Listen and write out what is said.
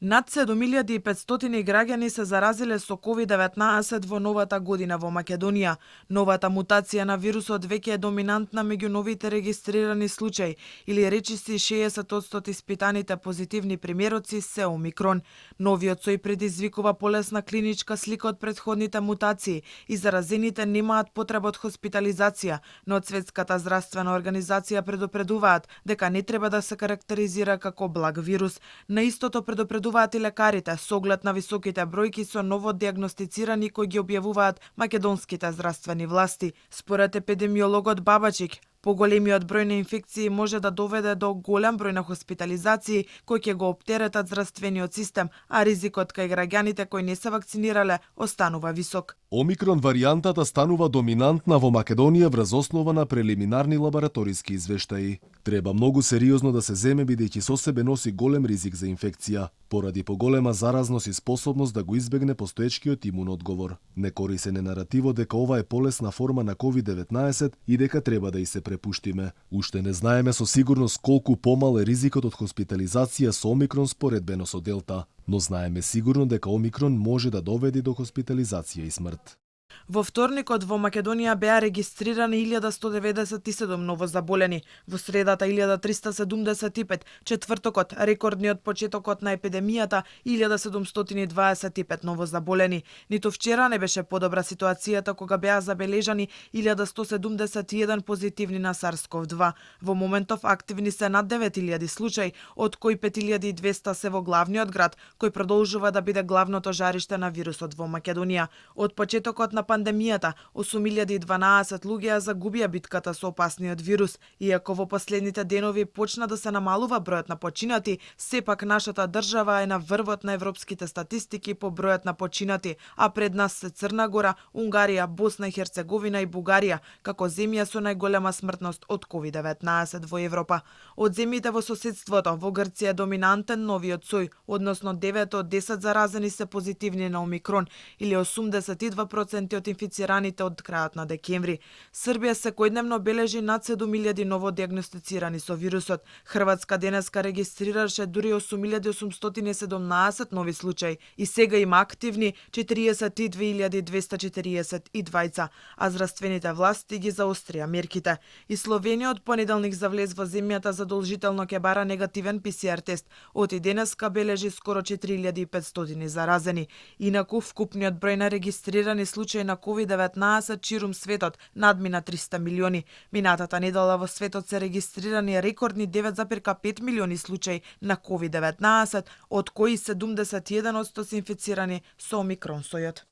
Над 7500 граѓани се заразиле со COVID-19 во новата година во Македонија. Новата мутација на вирусот веќе е доминантна меѓу новите регистрирани случаи, или речиси 60% испитаните позитивни примероци се омикрон. Новиот сој предизвикува полесна клиничка слика од претходните мутации и заразените немаат потреба од хоспитализација, но од Светската здравствена организација предупредуваат дека не треба да се карактеризира како благ вирус. На истото предупредуваат и лекарите со оглед на високите бројки со ново диагностицирани кои ги објавуваат македонските здравствени власти. Според епидемиологот Бабачик, поголемиот број на инфекции може да доведе до голем број на хоспитализации кои ќе го оптеретат здравствениот систем, а ризикот кај граѓаните кои не се вакцинирале останува висок. Омикрон варијантата станува доминантна во Македонија врз основа на прелиминарни лабораториски извештаи. Треба многу сериозно да се земе бидејќи со себе носи голем ризик за инфекција, поради поголема заразност и способност да го избегне постоечкиот имун одговор. Не корисен е наративот дека ова е полесна форма на COVID-19 и дека треба да и се препуштиме. Уште не знаеме со сигурност колку помал е ризикот од хоспитализација со Омикрон споредбено со Делта, но знаеме сигурно дека Омикрон може да доведе до хоспитализација и смрт. Во вторникот во Македонија беа регистрирани 1197 новозаболени, во средата 1375, четвртокот рекордниот почетокот на епидемијата 1725 новозаболени. Ниту вчера не беше подобра ситуацијата кога беа забележани 1171 позитивни на SARS-CoV-2. Во моментов активни се над 9000 случаи, од кои 5200 се во главниот град, кој продолжува да биде главното жариште на вирусот во Македонија. Од почетокот на пандемијата, 8012 луѓе загубија битката со опасниот вирус. Иако во последните денови почна да се намалува бројот на починати, сепак нашата држава е на врвот на европските статистики по бројот на починати, а пред нас се Црна Гора, Унгарија, Босна и Херцеговина и Бугарија, како земја со најголема смртност од COVID-19 во Европа. Од земјите во соседството, во Грција е доминантен новиот сој, односно 9 од 10 заразени се позитивни на Омикрон, или 82% од инфицираните од крајот на декември. Србија секојдневно бележи над 7000 ново диагностицирани со вирусот. Хрватска денеска регистрираше дури 8817 нови случаи и сега има активни 42242, а здравствените власти ги заострија мерките. И Словенија од понеделник за влез во земјата задолжително ќе бара негативен PCR тест. Од и денеска бележи скоро 4500 заразени. Инаку вкупниот број на регистрирани случаи на COVID-19 чирум светот надмина 300 милиони. Минатата недела во светот се регистрирани рекордни 9,5 милиони случаи на COVID-19, од кои 71% се инфицирани со Омикрон сојот.